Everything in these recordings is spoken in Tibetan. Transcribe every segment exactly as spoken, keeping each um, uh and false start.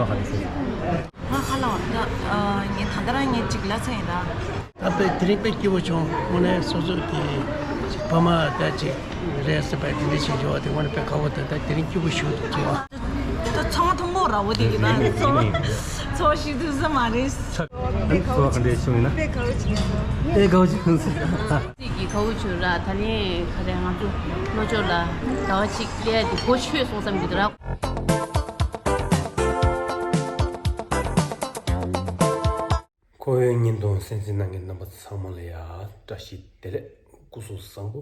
བ་ག་རེ་ཟེར། ང་ཧ་ལམ་ད་ཨ་ངས་ད་ལྟ་རང་ངས་ཅིག་ལབ་ཚར་ཡིན་ད། ད་དཔེ་དེ་རིང་དཔེ་སྐྱིད་པོ་བྱུང་། དངོས་གནས་སོ་སོ་གི་ཅིག་ཕ་མ་ད་ཅིག་རེད་ཟེར་བ་དེ་འདྲ་བྱེད་ཆོག་པ་དེ་དངོས་གནས་དཔེ་དགའ་པོ་འདུག་ད་དེ་རིང་སྐྱིད་པོ་ཞིག་འདུག་ཚོར་བ། ད་ཚང་མ་མཐོང་གོ་ར་བོ་དེ་གི་ད་ཚོ་ཚོ་ཞིག་འདུག་ས་མ་རེད། ཚོ་ག་འདྲ་བྱུང་ཡིན་ན། དཔེ་དགའ་པོ་བྱུང་སོང་། དཔེ་དགའ་པོ་བྱུང་སོང་། ཅིག་གི་དགའ་པོ་བྱུང་ར། ད་ལན་ག་རེ་ང་ཚོ་ལྷོ་ཕྱོགས་ལ་ཟླ་བ་གཅིག་སླེབས་ཡ་དེ་གོ་ཆོད་སོང་བསམ་གྱི་འདུག་ར། ཁོ་བོའི་བརྙན་ཐུང་གསན་གཟིགས་གནང་མཁན་རྣམ་པ་ཚང་མ་ལ་ཡ་བཀྲ་ཤིས་བདེ་ལེགས་སྐུ་གཟུགས་བཟང་པོ་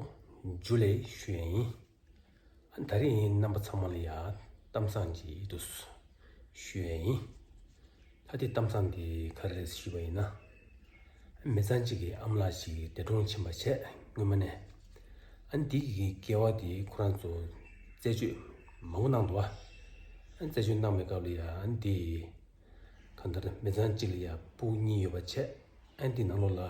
ཇུ་ལེ་ཞུ་ཡ་ཡིན། ད་རིང་རྣམ་པ་ཚང་མ་ལ་ཡ་གཏམ་བཟང་ཅིག་འདུག་ཞུ་ཡ་ཡིན། ད་དེ་གཏམ་བཟང་དེ་ག་རེ་རེད་ཞུས་པ་ཡིན་ན། མི་ཚང་གཅིག་གི་ཨ་མ་ལགས་ཤིག་འདས་གྲོངས་ཕྱིན་པ་བྱས་སྔོན་མ་ནས། ཨ་ནི་དེ་གི་སྐྱེ་བ་དེ་ཁོ་རང་ཚོ་རྩད་གཅོད་མང་པོ་གནང་འདུག་བ། ཨ་ནི་རྩད་གཅོད་གནང་བའི་སྐབས་ལ་ཡ་ཨ་ནི་དེ། གང་ལྟར་མི་ཚང་གཅིག་ལ་ཡ་ཕྲུ་གུ་གཉིས་ཡོད་པ་བྱས། ཨ་ནི་དེ་ནང་ལོགས་ལ་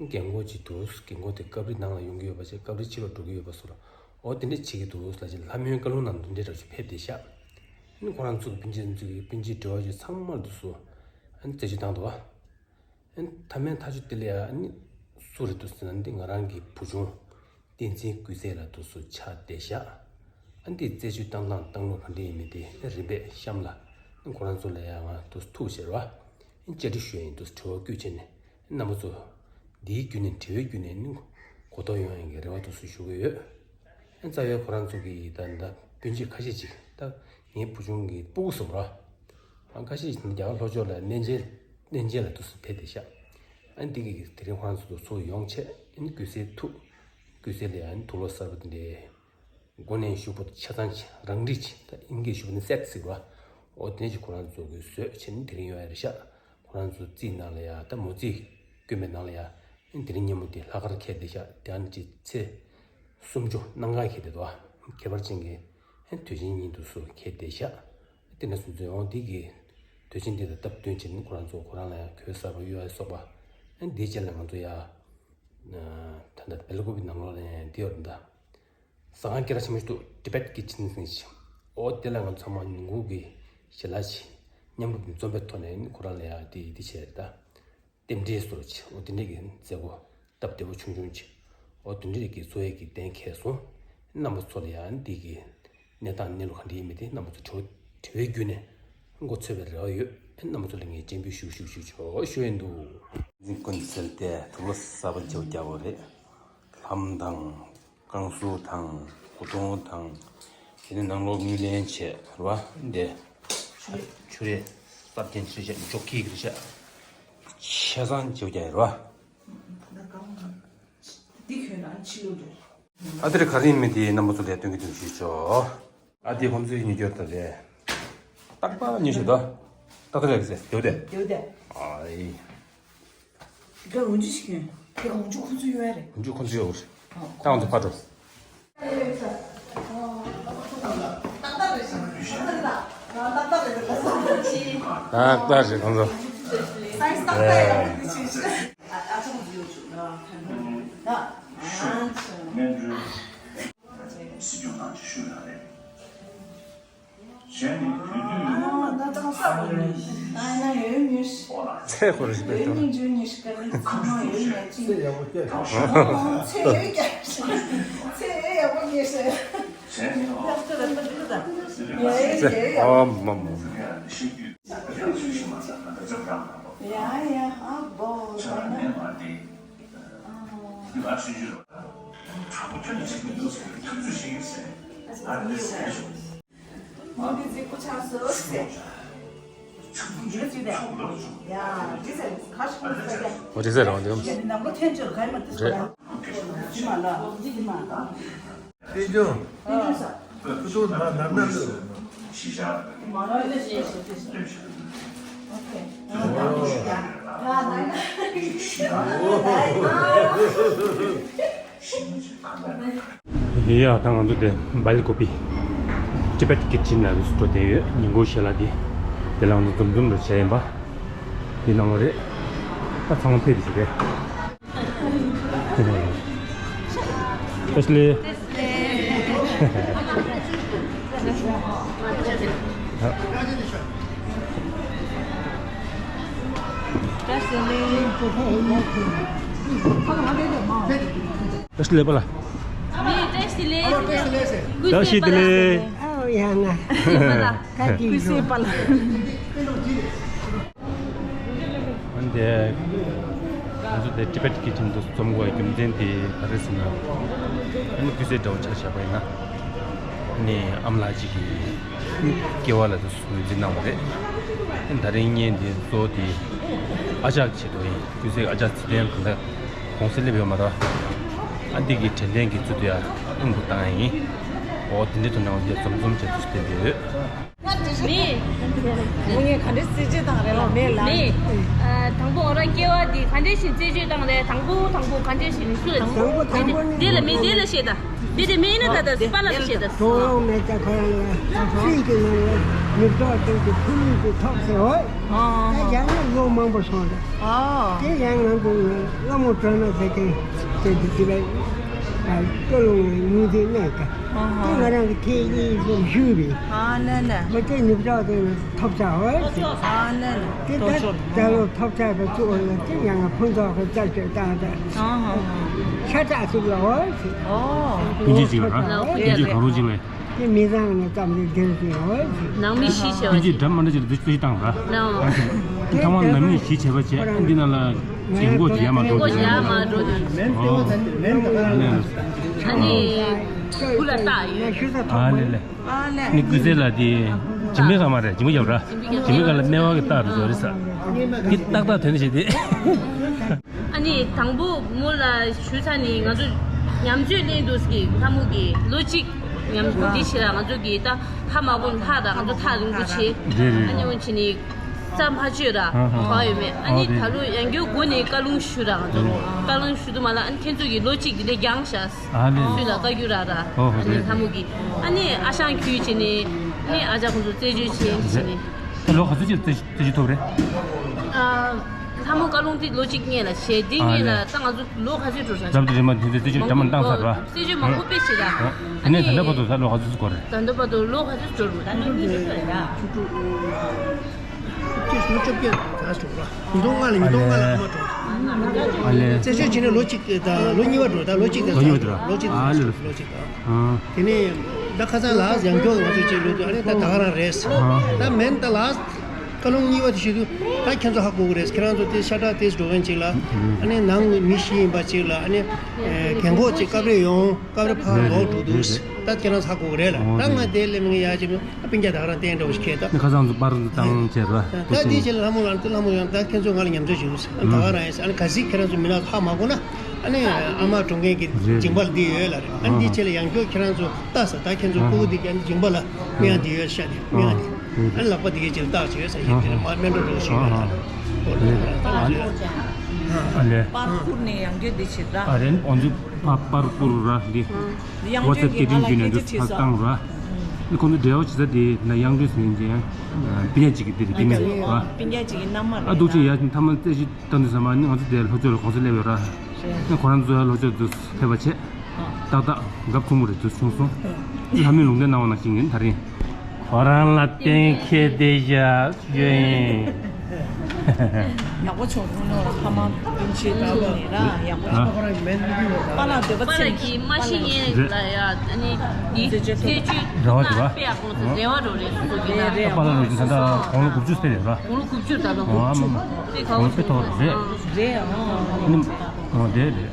རྒན་གོག་ཅིག་འདུག་རྒན་གོག་དེ་སྐབས་རེ་ནང་ལ་ཡོང་གི་ཡོད་པ་བྱས། སྐབས་རེ་ཕྱི་ལ་འགྲོ་གི་ཡོད་པ་སོགས་ལ། འོ་དེ་འདྲ་བྱེད་ཀྱི་འདུག་ལབ་བྱས་ལྷ་མོའི་བཀའ་ལུང་ནང་དུ་འདི་འདྲ་ཞིག་ཕེབས་བསྡད་ཤག་ཨ་ནི་ཁོ་རང་ཚོ་གི་སྤུན་མཆེད་ཚོ་གི་སྤུན་མཆེད་འབྲེལ་བ་ཅན་ཚང་མར་འདུག་སོ། ཨ་ནི་རྩད་གཅོད་བཏང་འདུག་བ། ཨ་ནི་མཐའ་མའི་ཐག་གཅོད་དེ་ལ་ཡ་ཨ་ནི་སུ་རེད་འདུག་ཟེར་ན་འདི་ང་རང་གི་བུ་ཆུང་བསྟན་འཛིན་ཀུན་གསལ་ལགས་འདུག་སོ་ཆགས་བསྡད་ཤག་ཨ་ནི་དེ་རྩད་གཅོད་བཏང་སྟངས་བཏང་ལུགས་ག་འདྲ་ཡིན་མིན་དེ་རིམ་པས་གཤམ་ལ་ཨ་ནི་ཁོ་རང་ཚོ་ལ་ཡ་ང་འདུག་ཐུགས་ཆེ་བ། ཨ་ནི་བཅར་འདྲི་ཞུ་ཡ་ཡིན་འདུག་དྲི་བ་བཀོད་བྱས་ནས་རྣམ་པ་ཚོ་འདིའི་བརྒྱུད་ནས་དྲི་བའི་བརྒྱུད་ནས་ཨ་ནི་གོ་རྟོགས་ཡོང་ཡ་གི་རེ་བ་འདུག་སོ་ཞུ་གི་ཡོད། ཨ་ནི་རྩ་བའི་ཁོ་རང་ཚོ་གི་ད་ད་སྤུན་མཆེད་ཁ་ཤས་ཅིག་ད་ངའི་བུ་ཆུང་གི་སྤུ་གུ་སོང་ར། ཨ་ཁ་ཤས་ཅིག་རྒྱ་གར་ལྷོ་ཕྱོགས་ལ་གནས་མཇལ་གནས་མཇལ་ལ་འདུག་སེ་ཕེབས་བསྡད་ཤག་ཨ་ནི་འདི་གི་དེ་རིང་ཁོ་རང་ཚོ་ཚུར་ཡོང་བྱས་ཨ་ནི་ཀུན་གསལ་ཐུགས་ཀུན་གསལ་ལ་ཨ་ནི་དུག་ལོག་གསར་པ་དེ་འདྲའི་མགོ་ནས་གཞུག་བར་དུ་ཆ་ཚང་ཅིག་རང་འགྲིག་ཅིག་ད་ཨིན་སྐད་ཞུ་བ་ནི་སེག་སི་ཟེར་བ། འོ་དེ་འདྲ་ཅིག་ཁོ་རང་ཚོ་གི་བཟོས་བྱས་ནས་དེ་རིང་ཡོང་ཡ་རེད་ཤག་ཁོ་རང་ཚོ་རྩིས་ནང་ལ་ཡ་ད་མོ་རྩིས་བསྐྱོན་པའི་ནང་ལ་ཡ། དེ་རིང་ཉིན་མོ་དེ་ལྷག་དཀར་འཁེལ་བསྡད་ཤག་དེ་ཡང་ཅིག་ཚེས་སུམ་ཅུ་གནམ་གང་འཁེལ་བསྡད་འདུག་ཁྱད་པར་ཅན་གྱི་དུས་ཆེན་ཉིན་དུ་སུ་འཁེལ་བསྡད་ཤག་དེ་འདྲ་སོང་ཙང་འོ་འདི་གི་དུས་ཆེན་འདི་དང་སྟབས་བསྟུན་བྱས་ནས་ཁོ་རང་ཚོ་ཁོ་རང་ལ་ཡང་གོས་གསར་པ་གཡོག་ཡ་སོགས་པ། འདིའི་རྗེས་ལ་ང་ཚོ་ཡ་ད་ལྟ་བེལ་ཀོབ་ནང་ལོགས་ལ་ཡང་འདི་ཡོད་རེད་ད། ཟ་ཁང་སྐད་གྲགས་ཆེན་པོ་ཞིག་འདུག་ཊི་བེཊ་ཀི་ཆེན་ཟེར་ཞིག་འོ་དེ་ལ་ང་ཚོ་ཚང་མ་ཉིན་གུང་གི་ཞལ་ལག་ཅིག་མཉམ་རུབ་འཛོམས་པའི་ཐོག་ནས་ཁོ་རང་ལ་ཡང་དེ་དེ་བྱས་རེད་ད། རྟེན་འབྲེལ་སོགས་ཅིག་འོ་དེ་འདྲས་ཀྱི་མཛད་སྒོ་སྟབས་བདེ་པོ་ཆུང་ཆུང་ཅིག་འོ་དེ་འདྲས་ཀྱི་བཟོ་ཡས་ཀྱི་གཏན་འཁེལ་སོང་། རྣམ་པ་ཚོ་ལ་ཡང་འདི་གི་གནས་སྟངས་གནས་ལུགས་ག་འདྲ་ཡིན་མིན་དེ་རྣམ་པ་ཚོ་དྲི་བ་དྲི་བའི་བརྒྱུད་ནས་མགོ་འཚོས་པའི་རེ་བ་ཡོད། རྣམ་པ་ཚོ་ལ་ངས་སྤྱན་འབུལ་ཞུ་ཞུ་ཞུ་ཆོག་ཞུ་ཡིན་འདུག་འཛིན་ཀུན་གསལ་ཏེ་དུག་ལོག་གསར་པ་མཇལ་རྒྱག་པ་རེད། ལྷམ་དང་། རྐང་ཟུར་དང་། སྐུ་གདུང་དང་། དེ་ནས་ནང་ལོགས་དངུལ་ལེན་བྱས་རེད་བ། འདི་ཆུ་རེད། སྲབ་ཅན་ཆུ་རེད། འཇོག་ཁྱི་གི་རེད་བྱས། ཆ་ཚང་བྱེད་རྒྱུ་རེད་བ། འདི་གྱོན་ན་ཕྱི་ལོགས་རེད། ཨ་དེ་རེད། ག་རེ་ཡིན་མིན་དེ་རྣམ་པ་ཚོ་ལ་སྟོན་གྱི་འདུག་ཞུས་ཆོག་ཨ་དེ་ཁོང་ཚོའི་ཉོ་རྒྱུ་རེད་ད་རེད། ཏག་ཏག་ཉོས་ཤིག་ད། ཏག་ཏག་རེད་ཟེར་དེའུ་དེ། དེའུ་དེ། ཨ་ཡི། དེ་ག་འུ་ཅུ་ཞིག་ཡོད། དེ་ག་འུ་ཅུ་ཁོ་ཚོ་ཡོད་རེད། འུ་ཅུ་ཁོ་ཚོ་ཡོད་རེད། ད་ང་ཚོ་ཕར་འགྲོ། ཏག་ཏག་རེད་ཁོང་ཚོ། སྲིད་སྐྱོང་ནང་ཆེ་ཤོས་ཡང་རེད། གཞན་ནི་དུས་དུས་ཡོང་ཚེ་ཁོ་རེ་ཞིག་པས་ཀྱང་ཚེ་ཡག་པོ་སྐྱེས། ཚེ་ཡག་པོ་སྐྱེས་ཟེར། ཚེ་ཨ་མ་མ། ཡ་ཡ་ཨ་བོ་ས་ན། ཨོ་རེད་ཟེར་རང་དེ། རེད། ཡ་ད་ང་ཚོ་དེ་སྦལ་ཀོབ་པི་ཊི་བེཊ་ཀི་ཅན་ལ་རུ་སུ་འགྲོ་བསྡད་ཡོད། ཉིན་གུང་ཞོགས་ལ་དེ་དེ་ལ་ང་ཚོ་འཛོམས་འཛོམས་རུ་བྱས་ཡིན་པ་དེ་གནང་བ་རེད། ད་ཚང་མ་ཕེབས་བསྡད་ཤག་རེད། Tesla། Tesla་པ་ལ། Tesla། ཨོ་ཡ་ང་། ཀུ་སེ་པ་ལ། ཨ་ནི་དེ་ང་ཚོ་དེ་ཊི་བེཊ་ཀི་ཅན་དུ་འཛོམས་དགོས་རྒྱུ་མཚན་དེ་ག་རེ་ཟེར་ན། ཨ་ནི་ཀུན་གསལ་འདྲ་བོ་ཆ་བཞག་པ་ཡིན་ན། ཨ་ནི་ཨ་མ་ལགས་གཅིག་གིས་སྐྱེ་བ་ལ་དུ་ངོས་འཛིན་གནང་བ་རེད། ཨ་ནི་ད་རིང་བརྙན་དེ་གཙོ་བོ་དེ་ཨ་ཅག་ཆེད་དུ་ཡིན། ཀུན་གསལ་ཨ་ཅག་ཚེ་བརྟན་གང་ལྟར་གུང་སེང་སླེབས་ཡོད་མ་རེད། ཨ་འདི་གི་དྲན་རྟེན་གྱི་ཚུལ་དུ་ཡང་སྙིང་པོ་བཏང་ཡ་ཡིན། འོ་དེ་འདྲའི་ཐོག་ནས་ང་ཚོ་འཛོམས་འཛོམས་བྱས་ཚུལ་བསྟན་བསྡད་ཡོད། ནི། ངས་ག་འདྲ་རྩེད་སྤྱོད་བཏང་རེད་ལ་མེད་ལ། ནི། ཨ། དང་པོ་ང་རང་སྐྱེ་བ་འདི་ག་འདྲ་ཞིག་རྩེད་སྤྱོད་བཏང་རེད། དང་པོ་དང་པོ་ག་འདྲ་ཞིག་ནི་སུ་ལ། དང་པོ་དང་པོ་ནི། འདི་ལ་མི་འདི་ལ་བཤད་ད། འདི་དེ་མི་ནི་ད་ད་སྤ་ལ་བཤད་ད། དོ་མེད་ད་ཁོ་རང་ལ་སྲིད་ཀྱི་ནང་ལ་ནུབ་ཕྱོགས་སྟེང་གི་ཕུ་ནུ་གི་ཐོག་ཟེར་བ། ད་ཡང་ན་ལོ་མང་པོ་སོང་ད། དེ་ཡང་ང་ཚོ་ལ་སློབ་མོ་སྤྲོ་ན་ཟེར་མཁན་དེ་འདི་ལ་སྐུ་ལུང་ལ་ཉུང་མཐའི་གནས་ཀ། དེ་ང་རང་གི་ཁྱེད་གཉིས་སུ་ཞུས་པས། ཨ་ལེ་ལེ། མི་དེ་ནུབ་ཕྱོགས་དེ་ལ་ཐོབ་ཆག་འོ་ཟེར། ཨ་ལེ་ལེ། དེ་ད་ད་ལོ་ཐོབ་ཆག་དང་གཅིག་འོ་ལ་དེ་ཡང་ང་ཕུན་ཚོགས་ཀྱི་རྩད་གཅོད་བཏང་དང་། ཤ་ཁྲག་གཅིག་ལ་འོ་ཟེར། སྤུན་མཆེད་གཅིག་ལ་ར། སྤུན་མཆེད་གང་རུང་གཅིག་ལ། དེ་མི་བཟང་ནས་བརྩམས་ཏེ་འདིར་བྱུང་འོ་ཟེར། ནང་མི་ཤི་ཤེས་པ་སྤུན་མཆེད་ཅིག་འདྲ་མ་འདྲ་ཅིག་ལ་འདི་རྩོད་གཞི་བཏང་ར། ནང་། ཐ་མ་ནང་མི་ཤི་བྱས་པ་བྱས་འདི་ནང་ལ་འགན་འགོག་ཅིག་ཡར་མར་འགྲོ་འགོག་ཅིག་ཡར་མར་འགྲོ་དུས། ཨ་ནི་བུ་ལ་བཏགས་ཡོད། ཨ་ལེ་ལེ། ནི་ཀུན་གསལ་ལ་དེ་སྦྱིན་པའི་ཁ་མ་རེད། སྦྱིན་པ་རྒྱབ་ར། སྦྱིན་པའི་ཁ་ལ་སྨེ་བ་གི་རྟགས་རུ་འཇོག་རེད་ས། དེ་ཏག་ཏག་དོན་ཞིག་དེ། ཨ་ནི་དང་པོ་མོ་ལ་ཞུས་ཚར་ནི་ང་ཚོ་ཉམས་བཅོས་གླེང་འདུག་གི་ལྷ་མོ་གི་ལོ་གཅིག་ཉམས་འདི་ཕྱི་ལ་ང་ཚོ་གི་ད་ལྷ་མ་བོ་ལྷ་ར་ང་ཚོ་ཐག་རིང་པོ་བྱེད། རེད་རེད། ཨ་ནི་འོན་ཆི་ནི་རྩ་མ་བཅོས་ར་ཧ་ཧ་གོ་ཡོད་མེད། ཨ་ནི་ཨོ་རེད། ད་ལོ་ཡང་བསྐྱར་སྒོ་ནས་བཀའ་ལུང་ཞུ་ར་ང་ཚོ་ཨ་བཀའ་ལུང་ཞུ་དུ་མ་ལ་ཨ་ནི་ཁྱེད་ཚོ་གི་ལོ་གཅིག་འདི་འདྲ་རྒྱང་ཤག་ཨ་ལེ། སུས་ལ་བཀའ་རྒྱུ་ར་ར། ཨོ་ཨ་ནི་རེད། ལྷ་མོ་གི་ཨ་ནི་ཨ་ཞང་ཁྱུ་བྱས་ནས་ཨ་ནི་ཨ་ཅག་ཁོང་ཚོ་རྩད་གཅོད་བྱས་བྱས་ནས། ད་ལོ་ག་ཚོད་ཅིག་རྩད་རྩད་གཅོད་ཐོབ་རེད། ཨ། ལྷ་མོ་བཀའ་ལུང་དེ་ལོ་གཅིག་སྔོན་ལ་བྱས་དེ་སྔོན་ལ་ད་ང་ཚོ་ལོ་ག་ཚོད་འགྲོ་ས་རེད། རབ་ཏུ་རིམ་པ་དེ་ཚོ་རྩད་གཅོད་འདྲ་མ་བཏང་ཚར་ར། རྩད་གཅོད་མང་པོ་དཔེ་བྱས་ད། ཨ་ནི་ད་ལྟ་བར་དུ་ད་ལོ་ག་ཚོད་ཅིག་འགོར་རེད། ད་ལྟ་བར་དུ་ལོ་ག་ཚོད་འགྲོ་རེད། ད་ལོ་གཉིས་ཚོད་རེད། ལོ་བཅོ་བརྒྱད་ད་སོང་བ། ཉིས་སྟོང་ལྔ་ལ་ཉིས་སྟོང་ལྔ་ལ་ཨ་མ་འགྲོ། ཨ་ལེ། རྩད་གཅོད་བྱས་ནས་ལོ་གཅིག་དང་ལོ་གཉིས་པ་འགྲོ། ད་ལོ་གཅིག་དང་ལོ་གཉིས་པ་འགྲོ། ལོ་གཅིག་དང་ཨ་ལེ། ལོ་གཅིག་དང་། ཨ། དེ་ནས་ད་ཁ་སང་ལ་ཡང་སྐྱོར་ང་ཚོ་གཅིག་ལོ་དུས་ཨ་ནི་ད་ད་ག་རང་རེད། ཨ། ད་མེན་ད་ལ་བཀའ་ལུང་གཉིས་པ་དེ་ཞུ་དུས་ད་ཁྱེད་ཚོ་ཧ་གོ་གི་རེད། ཁྱེད་རང་ཚོ་དེ་ཤ་ཁྲག་དེ་འགྲོ་མཁན་གཅིག་ལ་ཨ་ནི་ནང་མི་ཤི་ཡིན་པ་གཅིག་ལ་ཨ་ནི་རྒན་གོག་གཅིག་སྐབས་རེ་ཡོང་། སྐབས་རེ་ཕར་ལོག་འགྲོ་འདུག་ད་ཁྱེད་རང་ཚོ་ཧ་གོ་གི་རེད་ལ། ད་ང་དེ་ལས་མི་ང་ཡ་གཅིག་ལ། སྤུན་ཀྱག་ད་ག་རང་བསྟན་འགྲོ་ཞིག་ཁྱེད་ད། ནི་ཁ་སང་ཚོ་པར་བཏང་བྱས་ར། ད་འདི་བྱས་ལ་ལྷ་མོ་ལ་ལྷ་མོ་ཡང་ད་ཁྱེད་ཚོ་ང་ལ་མཉམ་འཇོག་ཞུ་ད་ག་རང་ཡིན། ཨ་ནི་ག་ཟིག་ཁྱེད་རང་ཚོ་མི་ནག་ཧ་མ་གོ་ན་ཨ་ནི་ཨ་མ་གྲོངས་མཁན་གྱི་སྦྱིན་པ་འདི་ཡོད་ལ་རེད། ཨ་ནི་འདི་བྱས་ལ་ཡང་སྐྱར་ཁྱེད་རང་ཚོ་ལྟ་ས། ད་ཁྱེད་ཚོ་སྤུ་གུ་འདི་ག་སྦྱིན་པ་ལ་སྨན་ཡང་འདི་ཡོད་ཤ་འདི་སྨན་ཡང་འདི་ཨ་ནི་ལག་པ་འདི་གའི་ཅིག་ལ་བཏགས་བྱས་ས་ཡིན། དེ་ནས་མ་སྨན་གྲོགས་འགྲོ་ཞུ་ཡོད་ལ། ཨ་ལེ། པར་བསྐུར་ནས་ཡང་བསྐྱར་འདི་བྱེད་ད། ཨ་རེད། ཨོ་ཚོ་པར་པར་བསྐུར་ར་འདི། ཡང་བསྐྱར་ཝ་ཚབ་གི་སྐད་འཕྲིན་བརྒྱུད་ནས་འདི་ཕར་བཏང་ར། ཁོང་ཚོ་འབྲེལ་བ་བྱེད་ས་དེ་ན་ཡང་སྤྲོད་ཟིན་ཅན། སྤུན་ཀྱག་ཅིག་གི་དེ་རེད་དེ་མིན་ཨ། སྤུན་ཀྱག་ཅིག་གི་མནའ་མ་རེད། ཨ་འདུག་ཅིག་ཡ་མཐའ་མ་རྩད་གཞི་བཏང་དུས་ཙམ་པ་ནི་ང་ཚོ་དེ་ལྷོ་ཕྱོགས་ལ་གུང་སེང་སླེབས་ཡོད་ར། ནི་ཁོ་རང་ཚོ་ལྷོ་ཕྱོགས་དུ་ཕེབས་པ་བྱས། ཏག་ཏག་རྒྱབ་ཐུང་མོ་རེད་དུ་བྱུང་སོང་། ལྷ་མོས་ལུང་བསྟན་གནང་བ་ནང་བཞིན་ཡིན་ད་རིང་། ཁོ་རང་ལ་གཏན་འཁེལ་བསྡད་བཞག་ཡོད་ཡིན། ཡག་པོ་བྱུང་། ཁོང་ཚོ་ཕ་མ་སྤུན་མཆེད་དང་ནས་ར་ཡག་པོ་བྱུང་། པཱ་ལགས་འདོད་པ་ཚིམ། པཱ་ལགས་ཀྱིས་མ་ཤེས་ངེས་ལ་ཡ། ཨ་ནི་འདི་རྩད་གཅོད་རེ་བ་འདུག་ར། དཔེ་ཡག་པོ་སོང་། རེ་བ་རོ་རེ་སོ་སོ་གི་ན། རེད་རེད། པཱ་ལགས་རོ་ཞིག་ད་ལྟ་དགུང་ལོ་དགུ་བཅུ་ཕེབས་ཡོད་ར། དགུང་ལོ་དགུ་བཅུ་ད་ལོ། ཨོ་ཨ་མ་མ། དཔེ་ག་པར་དགུང་ལོ་དཔེ་མཐོ་བ་རེད། རེད་ཨང་། ཨ་ནི་ཨོ་དེ་རེད།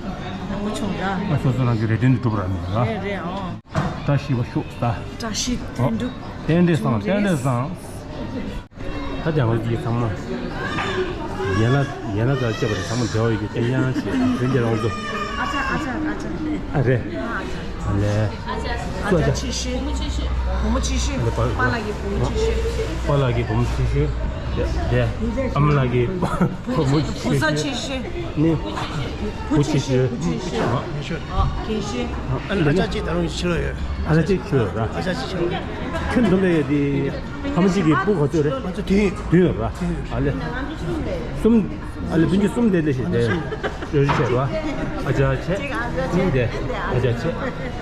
ཡག་པོ་བྱུང་ར། ཨ་སོ་སོ་རང་གི་རེ་འདུན་དུ་གྲུབ་ར་མེད་ར། རེད་རེད་ཨང་། བཀྲ་ཤིས་པ་ཤོག་ད། བཀྲ་ཤིས་དོན་འགྲུབ། རྟེན་འབྲེལ་བཟང་། རྟེན་འབྲེལ་བཟང་། ད་དེ་ང་ཚོ་ཚང་མ་ཡན་ལག་ཡན་ལག་དང་བཅས་པ་རེད། ཚང་མ་འབྲེལ་བ་ཡོད་རྒྱུ་རྐྱང་རྐྱང་ཞིག་དོན་འདི་རང་ཚོ། ཨ་ཅག་ཨ་ཅག་ཨ་ཅག་ཨ་རེད། ཨ་ལས། ཨ་ཅག་ཆེ་ཤོས། བུ་མོ་ཆེ་ཤོས། ཨ་ལས་པཱ་ལགས་ཀྱི་བུ་མོ་ཆེ་ཤོས། པཱ་ལགས་ཀྱི་བུ་མོ་ཆེ་ཤོས། དེ་ཨ་མ་ལགས་ཀྱི་བུ་མོ་ཆེ་ཤོས། བུ་ཚ་ཆེ་ཤོས། ནི་བུ་ཆེ་ཤོས། བུ་ཆེ་ཤོས། ཨ། རྒན་ཤོས། ཨ་ལས། ཨ་ཅག་གཅིག་ད་རུང་ཕྱི་ལོགས་ཡོད། ཨ་ཅག་གཅིག་ཕྱི་ལོགས་ར། ཨ་ཅག་གཅིག་ཕྱི་ལོགས་ཡོད། ཁྱོད་འཛོམས་པའི་ཡོད་དེ། ཕ་མ་གཅིག་གི་སྤུ་ག་ཚོད་རེད། ང་ཚོ་བདུན་ཡོད། བདུན་ཡོད་ར། ཨ་ལས། གསུམ། ཨ་ལས་སྤུན་མཆེད་གསུམ་དེ་ལས་ཞེས་དེ། ཡོད་ཤེས་བྱས་ར། ཨ་ཅག་བྱས། གཉིས་དེ། ཨ་ཅག་བྱས།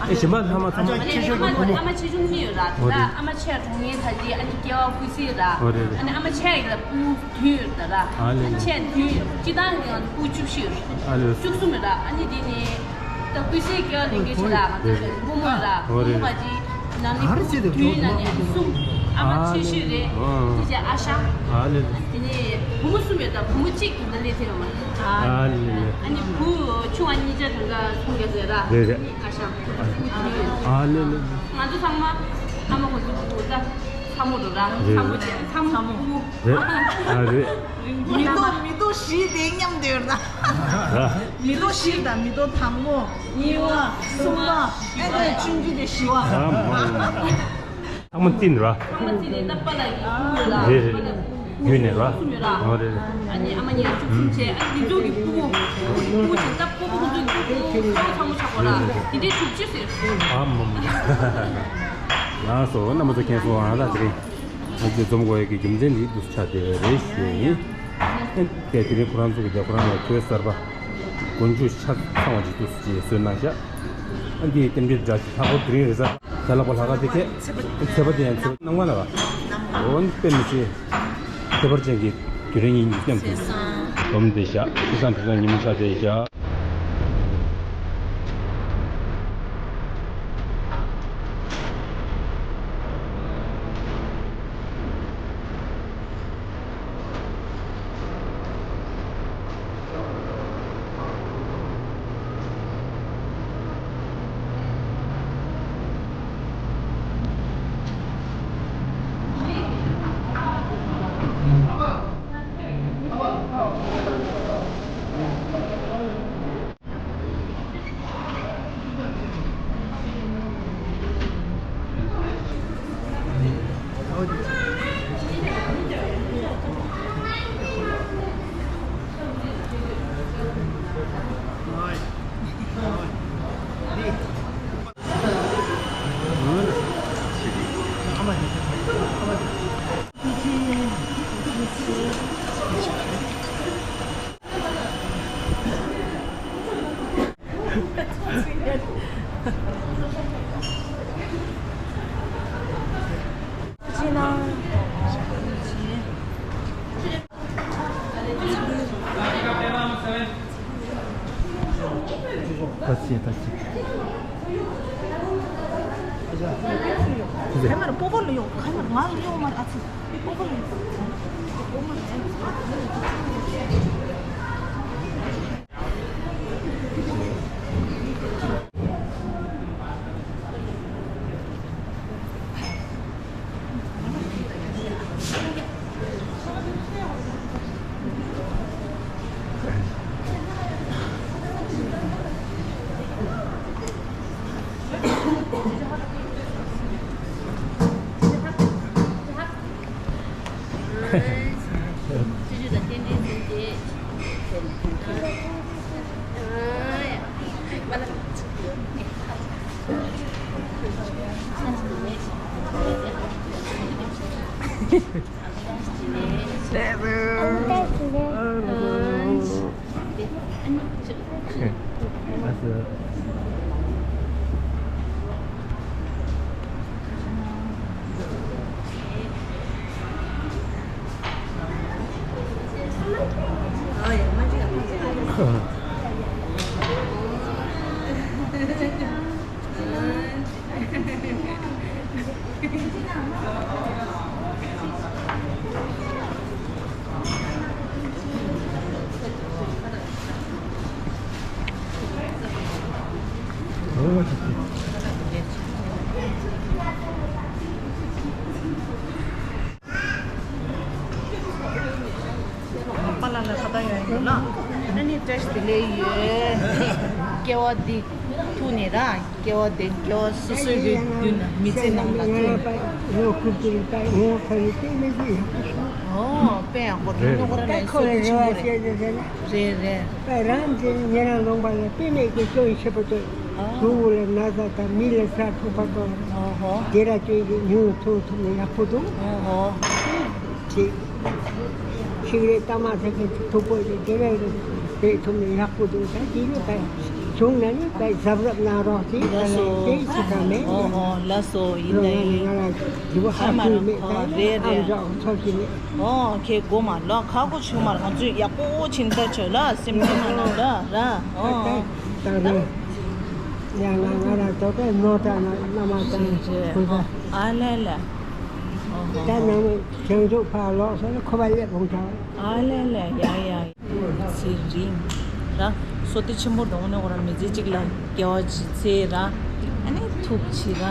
ཨེ་གཞན་པ་ལྷག་མ་ཚང་མ། ཨ་མ་ཆེ་ཤོས་ཀྱི་བུ་མོ། ཨ་མ་ཆེ་ཆུང་གཉིས་ཡོད་ར། དེ་ལ་ཨ་མ་ཆེ་གྲོངས་ངེས་ད་ཅི་ཨ་ནི་སྐྱེ་བ་ཀུན་གསལ་ར། ཨ་ནི་ཨ་མ་ཆེ་ཡི་ལ་སྤུ་བདུན་ཡོད་ད་ར། ཨ་ལས། ཨ་ནི་ཆེ་བདུན་ཡོད། སྤྱི་བཏང་གི་ང་ཚོ་སྤུ་བཅུ་བཞི་ཡོད། ཨ་ལས། བཅུ་གསུམ་ཡོད་ར། ཨ་ནི་དེ་ནི། ད་ཀུན་གསལ་སྐྱེ་བ་ལེན་མཁན་ཞིག་ལ་ང་ཚོ་བུ་མོ་ལ། བུ་མོ་ག་ཅི་ནང་ནས་བུ་བདུན་ནང་ནས་གསུམ། ཨ་མ་ཆེ་ཤོས་རེད། དེ་རྗེས་ཨ་ཞང་། དེ་ནས་བུ་མོ་གསུམ་ཡོད། ད་བུ་མོ་གཅིག་གི་ནང་ལས་དེ་ཡོང་བ་རེད། ཨ་ནི་བུ་ཆུང་བ་གཉིས་ཆ་དང་ག་སུམ་བརྒྱ་ཟེར་ར། རེད་རེད། ཨ་ཞང་བུ་བདུན་ཡོད། ང་ཚོ་ཚང་མ་ཨ་མ་ཁོ་ཚོ་བུ་ད་ཚ་མོ་རུ་ར། ཚ་མོ་ཅན་ཚ་མོ་བུ། རེད། ཨ་རེད། མི་ཏོག་མི་ཏོག་བཞི་དེ་མཉམ་དུ་ཡོད་ན། མི་ཏོག་བཞི་དང་མི་ཏོག་དང་པོ། གཉིས་པ། གསུམ་པ། ཨེ་ནས་ཆུང་ཆུང་དེ་བཞི་པ། ཨ་མ། ཚང་མ་བརྩིས་ནས་ར། ཚང་མ་བརྩིས་ནས་ད་པཱ་ལགས་ཀྱི་སྤུ་ཡོད་ལ། རེད་རེད། བརྒྱུད་ནས་ར། གསུམ་ཡོད་ལ། ཨ་རེད་རེད། ཨ་ནི་ཨ་མ་གཉིས་བཅུ་གསུམ་བྱས། ཨ་ནི་འདི་ཚོ་གི་སྤུ་གུ། སྤུ་གུ་བྱས་ད་སྤུ་གུ་ཁོ་ཚོའི་སྤུ་གུ་ཚང་མ་ཆགས་པ་ར། དེ་འདྲའི་དྲུག་ཅུ་ཟེར། ཨ་མ་མ། ལགས་སོ། རྣམ་པ་ཚོ་མཁྱེན་སོང་ཨ། ད་དེ་རིང་ང་ཚོ་འཛོམས་དགོས་ཡག་གི་རྒྱུ་མཚན་འདི་འདུག་ཆགས་བསྡད་པ་རེད་ཞུ་ཡིན། ཨེ་དེ་དེ་རིང་ཁོ་རང་ཚོ་གི་དེ་ཁོ་རང་ལ་གོས་གསར་པ། མགོ་མཇུག་ཆ་ཚང་བ་ཅིག་འདུག་ཅེས་གསོལ་གནང་བཞག་ཨ་འདི་རྟེན་འབྲེལ་འདྲ་ཅིག་ལྷག་པར་དེ་རིང་རེས་གཟའ་ལྷག་པ་ལྷག་དཀར་དེ་ཁེ། ཚེས་པ་དེ་ཡང་ཚེས་པ་གནམ་གང་ལ་བ། འོ་ན་དཔེ་མི་སྲིད། ཁྱད་པར་ཅན་གྱི་དུས་རིང་ཡིན་མཉམ་དུ། སྡོམ་བསྡད་བཞག་སྲིད་སང་དུས་སང་ཉིན་མོ་ཆགས་བསྡད་བཞག་ད་ཅི་ད་ཅི། ཁ་མར་སྤོ་བོ་ལ་ཡོང་། ཁ་མར་ང་ལ་ཡོང་མར་ཨ་ཙི། སྤོ་བོ་ལ་ཡོང་། པཱ་ལགས་ལ་ཁ་བརྡ་ཡོད་ཡིན་ལ། ཨ་ནི་བཀྲ་ཤིས་བདེ་ལེགས་ཡོད། སྐྱེ་བ་འདི་ཐུག་ནས་ར། སྐྱེ་བ་འདི་སྐྱེ་བ་སོ་སོའི་གི་རྒྱུད་ལ་མི་ཚེ་ནང་ལ་ཐུག་ནས། ལོ་ཁུར་གྱི་ལ་ད་ངོ་ཁ་ཡི་ཏེ་མི་ཚེ་ཡག་པོ་ཤོག་ཨོ་དཔེ་ཡག་པོ་རེད། ནོ་ཁོ་ར་ལ་ཁོ་སོ་ལ་རེ་བ་ཆེན་པོ་རེད། བཤད་རེད་ཟེར་ན། རེད་རེད། ད་རང་གི་ཉེ་རང་ལོང་པ་ལ་དཔེ་མེད་ཀྱི་སྐྱོན་ཆེ་པོ་ཏོ། ཨ། གཟུགས་པོ་ལ་ན་ཚ་དང་མི་ལ་ཚ་ཐུག་པ་དང་། ཨོ་ཧོ། དེ་ར་ཅན་གྱི་ཉུང་ཐུང་ཐུག་ནས་ཡག་པོ་འདུག་ཨོ་ཧོ། ཅིག་ཤིག་རེད་ལྟ་མ་ཐག་གི་ཐུག་པོ་ཞིག་དེ་ར་རེད་ཐུག་ནས་ཡག་པོ་འདུག་ད་དེ་ནི་ད་བྱུང་ན་ནི་ད་གཟབ་གཟབ་གནང་རོགས་ཅིག་ད་ལགས་སོ། ལ་དེ་ཞིག་ད་མེད། ཨོ་ཧོ་ལགས་སོ། ཡིན་ན་ཡིན། ང་ལ་འདི་བ་ཧ་ཧ་མ་གོ་ར་མེད། ད་ཁོ་རེད་ཨམ་རེད། ཅོག་ཐོབ་ཀྱི་མེད། ཨོ་ཁྱེད་དགོས་མ་ལ་ཁ་གོ་ཆུ་མར་ང་ཚོས་ཡག་པོ་ཕྱིན་ལྟ་ཆོས་ལ་སེམས་ཁྲལ་མ་གནང་ལ་ར། ཨོ་ད་ད་རེད། ཡང་ང་ང་ར་དོ་དེ་ནོ་ད་ན་ན་མ་ད་ཁོ་ད། ཨ་ལེ་ལེ། ཨོ་ཧོ། ད་ནང་བྱང་ཆུབ་ཕར་ལོག་སོང་ན་ཁོ་པ་ལེབ་འོང་ཐལ། ཨ་ལེ་ལེ། ཡ་ཡ། ཚེ་རིང་ར། སོ་ཏི་ཆེན་པོ་གདོང་ནས་འོ་ར་མི་ཚེ་གཅིག་ལ་སྐྱེ་བ་གཅིག་ཚེ་ར། ཨ་ནི་ཐུག་ཕྱི་ར།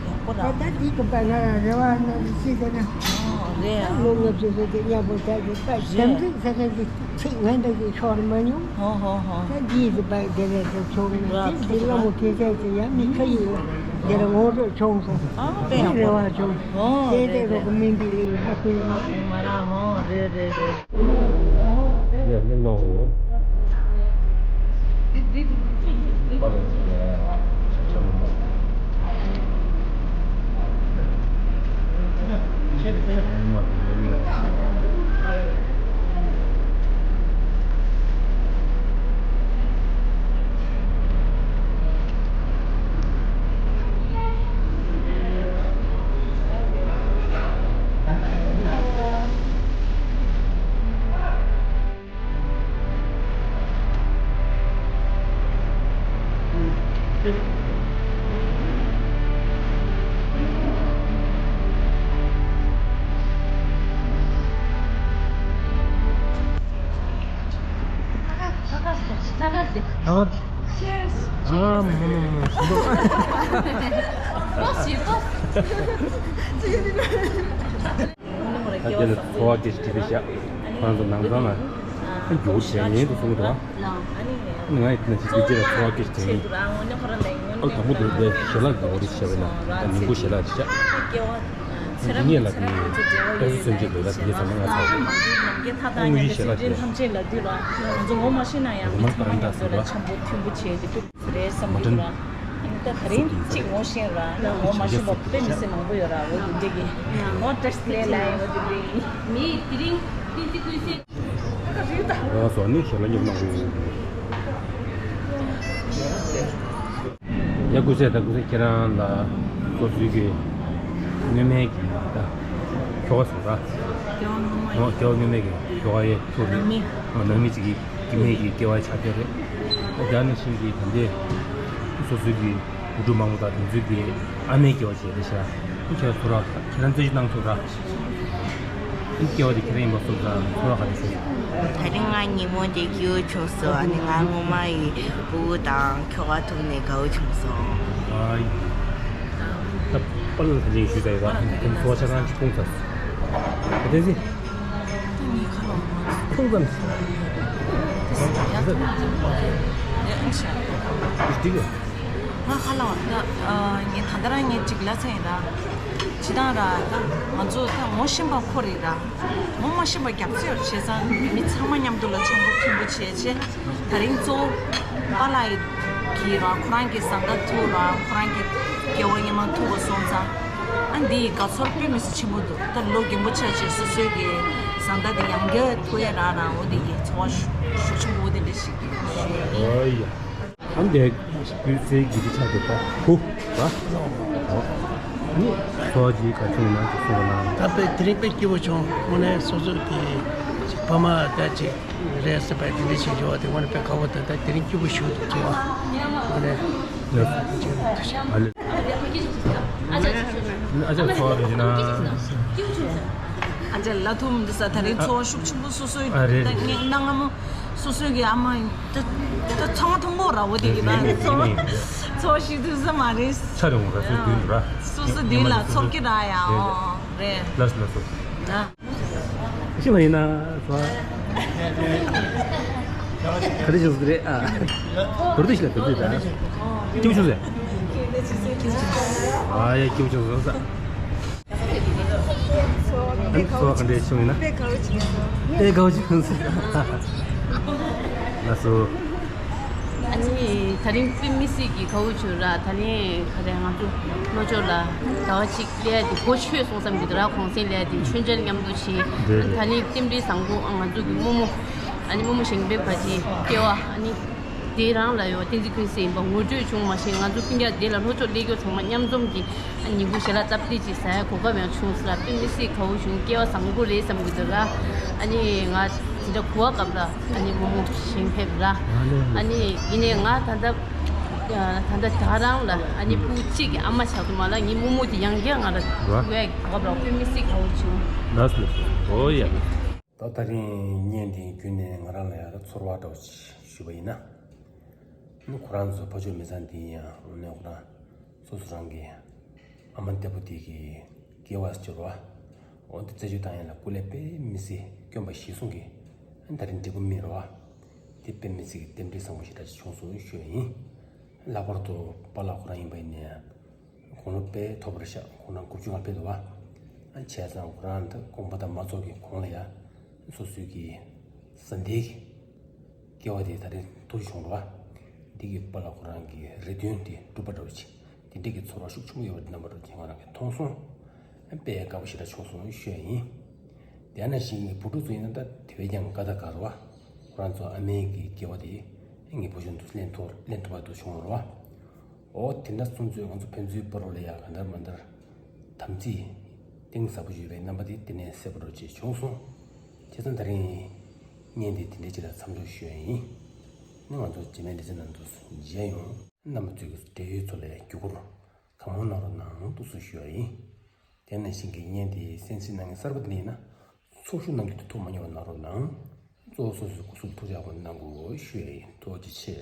ཡག་པོ་ར། ད་འདི་གི་པ་ང་ར་རེ་བ་ན་སི་དེ་ན། ཨོ་རེད་ཨ། ལོ་ལྔ་བཅུ་ཟེར་དེ་མཉམ་པོ་ད་གི་པ་རེད། དམ་ཚིག་ཟེར་མཁན་གྱི་ཚིག་ང་འདྲ་གི་ཤོར་མ་མྱོང་། ཧོ་ཧོ་ཧོ། ད་འདི་གི་པ་དེ་རེད་དེ་ཆོག་ནས་ར་དེ་འདི་ལོ་མོ་ཁེ་ཚད་དེ་ཡང་མི་ཁ་ཡིན་ལ་དེ་ར་ངོ་སྤྲོད་བྱུང་སོང་། ཨ་དཔེ་ཡག་པོ་རེ་བ་བྱུང་། ཧོ་དེ་རེད་དེ་རོགས་རེད། མིན་འདི་ལས་ཡིན་ཨ་ཁུ་ཡིན། མ་ར་ཧོ་རེད་རེད་རེད། ཡ་ལེ་ནོ། ཨ། ཨ། མ་མ་མ་མ། ད་དེ་ལ་འཚོ་བ་སྐད་ཆ་དྲིས་པའི་ཤག་ཁོ་རང་ཚོ་ནང་ཚང་ལ་ཨ་མགྱོགས་བྱས་ཉན་དུ་གསུང་གི་འདུག་ཨ་ནི་ང་ཡི་དེ་ན་ཅིག་དེ་རྗེས་ལ་འཚོ་བ་སྐད་ཆ་དྲིས་ཡིན། ཨ་དང་པོ་འདུག་དེ་ཞལ་ལག་འདི་འོ་རེ་བྱས་པ་ཡིན་ན་ད་ཉིན་གུང་ཞལ་ལག་ཅིག་བྱ། འདི་ངས་ལ་དེ་ཏོག་ཙམ་སོན་ཆེད་འདོད་ལ་དེ་ཚང་མ་ང་ཚོ་དངོས་ཡོད་ཞལ་ལག་དེ་རེད། མ་ཏན་ད་རིང་གཅིག་ངོ་ཤེས་ར་ན་ངོ་མ་ཤེས་པ་དཔེ་མི་སྲིད་མང་པོ་ཡོད་ར། འོ་དེ་འདྲ་གི་ངོ་བཀྲ་ཤིས་བདེ་ལེགས། འོ་དེ་འདྲ་གི་མི་དེ་རིང་ཏིན་ཏི་ཀུན་སེ། ང་ཚོ་ནི་ཞལ་ལག་མཉམ་གནང་དགོས། ཡ་ཀུན་སེ་ད་ཀུན་སེ་ཁྱེད་རང་ལ་སོ་སོའི་གི་སྔོན་མའི་གི་ད་ཁྱོ་ག་སོང་ར། ཁྱོ་ག་སྔོན་མ་ཡི། ཨོ་ཁྱོ་ག་སྔོན་མའི་གི་ཁྱོ་ག་ཡི་ཐུག་ནང་མི། ཨོ་ནང་མི་ཅིག་གི་སྐྱེ་དམན་གྱི་སྐྱེ་བ་ཆགས་ཀྱི་རེད། ཨོ་དེ་ནང་བཞིན་གྱི་ད་ལྟའི་སོ་སོའི་གི་བུ་ཕྲུག་མང་པོ་དང་དེ་ཚོའི་གི་ཨ་མའི་སྐྱེ་བ་བྱས་རེད་ཤག་ཁྱེད་ཚོ་ར་ཁྱེད་རང་རྩོད་གཞི་གནང་ཐུབ་ར། ཨ་སྐྱེ་བ་དེ་ཁྱེད་རང་ཡིན་པ་སོང་ཙང་ཚོར་བ་ག་རེ་བྱུང་། ད་རིང་ང་ཉིན་མོ་དེ་སྐྱིད་པོ་བྱུང་སོང་། ཨ་ནི་ང་སྔོན་མ་ཡི་ཕྲུ་གུ་དང་ཁྱོ་ག་ཐུག་ནས་དགའ་བོ་བྱུང་སོང་། ཨ་ད་པཱ་ལགས་ལ་ད་ཅིག་ཞུས་ཚར་ཡོད་པ། ཁྱེད་ཚོ་ཚོར་བ་ཆ་ཚང་ཅིག་སྤུངས་ཚར་སོང་། ད་དེ་ཚེ། ད་ངས་ཁ་ལོ་མ་ཐུག་ཙམ། ཡ་ཐུག་ཙམ་ཡ་ཨ་ཤ། འགྲིག་གི་ང་ཁ་ལོ་ད་ངས་ད་ལྟ་རང་ངས་ཅིག་ལབ་ཚར་ཡིན་ར། སྤྱིར་བཏང་ར་ད་ང་ཚོ་ད་ངོ་ཤེས་པ་ཁོ་རེད་ར། ངོ་མ་ཤེས་པ་རྒྱབ་རྩིས་ཡོད་བྱས་ཙང་མི་ཚང་མ་མཉམ་དུ་ལ་ཆང་ཕོ་ཁྱིམ་པོ་བྱས་བྱས། ད་རིང་གཙོ་བོ་པཱ་ལགས་ཀྱིས་ར་ཁོ་རང་གི་བཟའ་ཟླ་ཐུག་ར་ཁོ་རང་གི་སྐྱེ་བ་སྔོན་མ་ཐུག་པ་སོང་ཙང་ཨ་འདི་ཡི་དགའ་ཚོར་དཔེ་མི་སྲིད་ཆེན་པོ་འདུག་ད་ལོ་རྒན་པོ་ཆགས་བྱས་སོ་སོའི་གི་བཟའ་ཟླ་དེ་ཡང་བསྐྱར་ཐུག་ཡ་རག་ར་འོ་དེ་ཡི་ཚོར་བ་ཤུགས་ཆེན་པོ་འོ་དེ་འདྲ་ཞིག་ཞུ་ཡ་ཡིན། ཨོ་ཡ། ཨ་འདས་སྐུའི་སའི་དགེ་སྡིག་ཆགས་འདུག་པ་ཧུ་ར། ཨོ། ཨ་ནི་ཚོར་བ་ཅིག་ག་ཚོད་ཡིན་ན་ཅིག་གསུངས་པ་ན། ད་དཔེ་དེ་རིང་དཔེ་སྐྱིད་པོ་བྱུང་། དངོས་གནས་སོ་སོའི་གི་ ཅིག་ཕ་མ་ད་ཅིག་རེད་ཟེར་པ་དེ་འདྲ་བྱེད་རྒྱུ་བ་དེ་དངོས་གནས་དཔེ་དགའ་བོ་དང་ད་དེ་རིང་སྐྱིད་པོ་ཞིག་འདུག་ཚོར་བ་དངོས་གནས། ཨ་ལེ། ཨ་ཅག་ཚོར་བ་རེད་ན། ཨ་ཅག་ལ་ཐུམ་འདི་ས་ད་རིང་ཚོར་བ་ཤུགས་ཆེན་པོ་སོ་སོའི་ཨ་རེད། ད་ངས་གནའ་སྔ་མོ་སོ་སོའི་གི་ཨ་མ་ད་ད་ཚང་མ་མཐོང་གོ་ར་བོ་དེ་གི་ད་ཚོར་བ་ཚོར་བ་ཞིག་འདུག་ས་མ་རེད། ཆ་རེ་འོང་ར་སོ་རྒྱུན་ར། སོ་སོ་འདི་ལ་ཚོར་གི་ར་ཡ་ཨོ་རེད། ལགས་སོ་ལགས་སོ། ད། ཤི་མ་ཡིན་ན་སོ། ག་རེ་བྱུང་སོང་རེད་ཨ། དོར་དུ་ཤི་ལ་དོར་དུ་ད། སྐྱིད་པོ་བྱུང་ཟེར། ཨ་ཡ་སྐྱིད་པོ་བྱུང་སོང་ས། ཨ་ནི་སོ་ག་འདྲས་བྱུང་ཡིན་ན། དཔེ་དགའ་བོ་བྱུང་སོང་། ལགས་སོ། ཨ་ནི་དེ་རིང་དཔེ་མི་སྲིད་ཀྱི་དགའ་བོ་བྱུང་ར། དེ་རིང་ག་རེ་ང་ཚོ་ལྷོ་ཕྱོགས་ལ་ཟླ་བ་གཅིག་སླེབས་ཏེ་གོ་ཆོད་སོང་བསམ་གྱི་འདུག་ར། གུང་སེང་སླེབས་ཏེ་མཆོད་མཇལ་མཉམ་དུ་བྱས། རེད་རེད། ད་ནི་རྟེན་འབྲེལ་བཟང་པོ་ང་ཚོ་གི་རྨོ་མོ་ཨ་ནི་རྨོ་མོ་གཞན་ཕན་བ་ཅན་སྐྱེ་བ་ཨ་ནི་དེ་རང་ལ་ཡོད་བསྟན་འཛིན་ཀུན་གསལ་ཡིན་པ་ངོ་སྤྲོད་བྱུང་མ་ཤེས། ང་ཚོ་སྤུན་ཀྱག་དེ་ལ་ལྷོ་ཕྱོགས་སླེབས་མཁན་ཚང་མ་མཉམ་འཛོམས་ཀྱི་ཨ་ནི་ཉིན་གུང་ཞལ་ལག་སྟབས་བདེ་ཅིག་ཟ་ཡ་གོ་སྐབས་ཡང་བྱུང་སོང་ར། དཔེ་མི་སྲིད་དགའ་བོ་བྱུང་། སྐྱེ་བ་བཟང་པོ་རེད་བསམ་གྱི་འདུག་ར། ཨ་ནི་ང་དེ་འདྲ་གོ་བ་སྐབས་ལ་ཨ་ནི་རྨོ་མོ་གཞན་ཕན་ར། ཨ་ནི་ཡིན་ནའི་ང་ད་ལྟ་ད་ལྟ་ད་རང་ལ་ཨ་ནི་ཕྲུ་གུ་གཅིག་གི་ཨ་མ་ཆགས་འདུག་མ་ལ་ངའི་རྨོ་མོ་དེ་ཡང་བསྐྱར་ང་ལ་ར། འགྲོ་ཡ་གི་གོ་སྐབས་ར། དཔེ་མི་སྲིད་དགའ་བོ་བྱུང་། ལགས་སོ་ལགས་སོ། ཨོ་ཡ། ད་དེ་རིང་བརྙན་དེ་བརྒྱུད་ནས་ང་རང་ལ་ཡང་ཚོར་བ་འདྲ་བོ་ཞིག་ཞུས་པ་ཡིན་ན། ནི་ཁོ་རང་ཚོ་ཕ་ཆོས་མི་ཚང་དེ་ཡིན་ཡང་དངོས་གནས་ཁོ་རང་སོ་སོ་རང་གི་ཨ་མ་འདས་པོ་དེ་གི་སྐྱེ་བ་སྐྱོར་བ། འོ་འདི་རྩད་གཅོད་བཏང་ཡ་ལ་སྐུ་ལས་དཔེ་མི་སྲིད་དཀོན་པ་གཞིར་བཟུང་གི་ད་རིང་འབྲས་བུ་སྨིན་རོ། དེ་དཔེ་མི་སྲིད་ཀྱི་རྟེན་འབྲེལ་བཟང་པོ་ཞིག་འདྲ་ཞིག་བྱུང་སོང་ཞུ་ཡ་ཡིན། ལྷག་པར་དུ་པཱ་ལགས་ཁོ་རང་ཡིན་པ་ཡིན་ནའི་དགུང་ལོ་དཔེ་མཐོ་པོ་རེད་ཤག་ཁོ་རང་དགུ་བཅུ་ང་དཔེ་འདུག་བ། བྱས་ཙང་ཁོ་རང་ད་དགོངས་པ་དང་མ་རྫོགས་ཀྱི་གོང་ལ་ཡ་སོ་སོའི་གི་བཟའ་ཟླའི་གི་སྐྱེ་བ་དེ་ད་རེས་ཐུགས་བྱུང་རོ་བ། འདི་གི་པཱ་ལགས་ཁོ་རང་གི་རེ་འདུན་དེ་འགྲུབ་པ་འདྲ་བོ་ཅིག་དེ་འདྲའི་གི་ཚོར་བ་ཤུགས་ཆེན་པོ་ཡོད་པ་འདི་རྣམ་པ་འདྲ་བོ་ཅིག་ང་རང་གིས་མཐོང་སོང་། དཔེ་དགའ་པོ་ཞེ་དྲག་བྱུང་སོང་ཞུ་ཡ་ཡིན། དེ་ནང་བཞིན་གྱི་བུ་ཕྲུག་ཚོ་ཡིན་ན་ད་དེ་བས་ཀྱང་དགའ་དང་དགའ་རོ་བ། ཁོ་རང་ཚོ་ཨ་མའི་གི་སྐྱེ་བ་དེ་ངའི་བུ་ཆུང་དུ་ལེན་ཐུབ་ལེན་ཐུབ་པ་དུ་བྱུང་རོ་བ། འོ་དེ་འདྲ་སོང་ཚོད་ང་ཚོ་ཕན་ཚུན་བར་ལ་ཡ་ག་འདྲ་མ་འདྲ་དམ་ཚིག་གཏིང་ཟབ་པོ་ཡོད་པའི་རྣམ་པ་དེ་དེ་ནས་གསལ་པོ་འདྲ་ཅིག་བྱུང་སོང་། བྱས་ཙང་ད་རིང་བརྙན་དེ་དེ་འདྲའི་ཅིག་ལ་མཚམས་འཇོག་ཞུ་ཡ་ཡིན། ནི་ང་ཚོ་རྗེས་མའི་ལེ་ཚན་ནང་དུ་མཇལ་ཡོང་། རྣམ་པ་ཚོའི་འབྲེལ་ཡོད་ཚོ་ལ་བརྒྱུད་སྐུར་གང་མང་གནང་རོགས་གནང་ཐུགས་གསོ་ཞུ་ཡ་ཡིན། དེ་ནང་བཞིན་གྱི་བརྙན་དེ་གསན་གཟིགས་གནང་མཁན་གསར་པ་དེ་ཡིན་ན་ཚོར་ཤུགས་གནང་རྒྱུ་དེ་ཐུགས་མ་མཉེས་པ་གནང་རོགས་གནང་། གཙོ་བོ་སོ་སོའི་སྐུ་གཟུགས་ཐུགས་ཅག་པོ་གནང་དགོས་ཞུ་ཡ་ཡིན། ཐུགས་རྗེ་ཆེ།